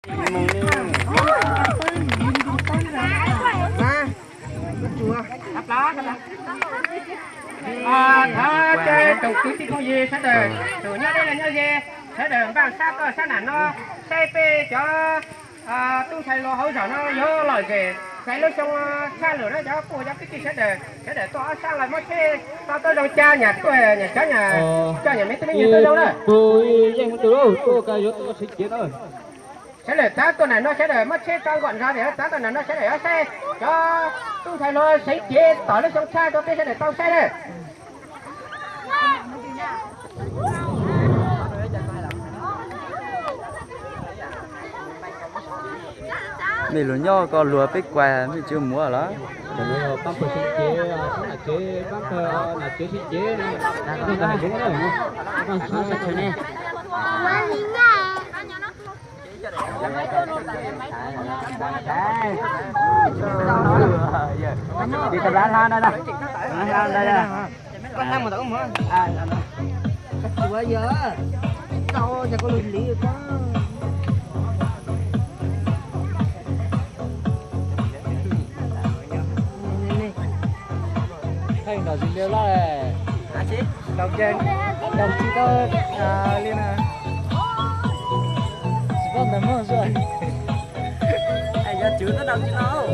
Thov caw tsoom kwv tij phooj ywg sawv daws, tsoom nyob deb los nyob ze, sawv daws npaj sab toj sab nam no, saib peb cov tub ntxhais hluas hauv zos no yuav lom zem xaiv lub xyoo tshaj lawm na cov phooj ywg kwv tij sawv daws. Sawv daws tuaj ob sab los muab tsheb tau tuaj zoo, coj nyam tuaj, nyam cov nyam, coj nyam me tub me nyuam tuaj zoo na. Tus yeej tus tuaj yuav tuaj sawv cev na. Sawv daws txav tuaj nam no, sawv daws muab tsheb tso nkaum zog tias txav tuaj nam no, sawv daws yuav saib cov tub ntxhais hluas sawv cev tom lub xyoo tshaj rau peb sawv daws tau saib na. Mej lug nyob ko luag peb kuas mej tsi muab los. Thaij nrog zis liaj loj, nrog tsis tau li na. Tsis paub ntawd muag zuaj. Yog tswv tuaj nrog tsis tau.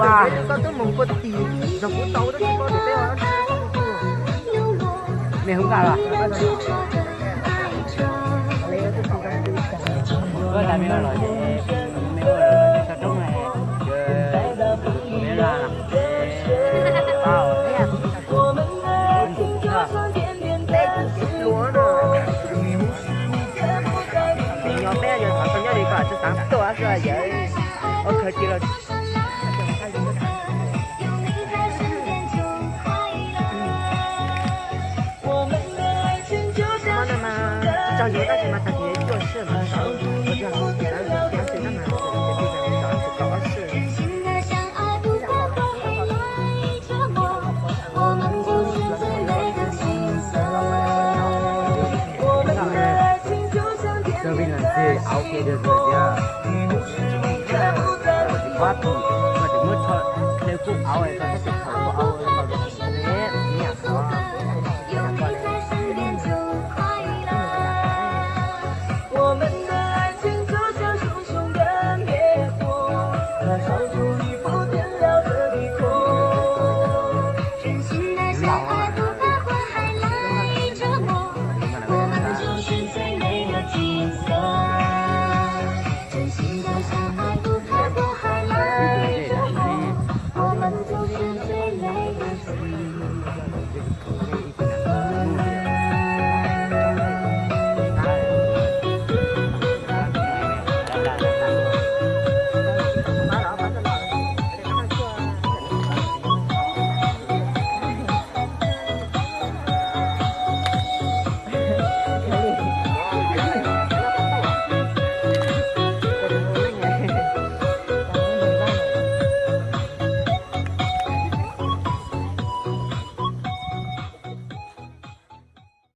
Koj twb mus puag tim zos kuv tau tab sis koj tus teb os. Mej hu nqa los. Koj tas me los ces me hu sau roob me la. Nyob peb yuav thov koj nyob li koj tsis xav tuaj xwb yawm. Ua khaws cia los. Tsis tsaug zog tab sis mas tag kis cuaj sij mas sawv, ua tsaug tab sis mas sawv ob sij. Tsis pab tus, tsis muab tsho, hle kuj auv, tsis tau thaum kuj auv.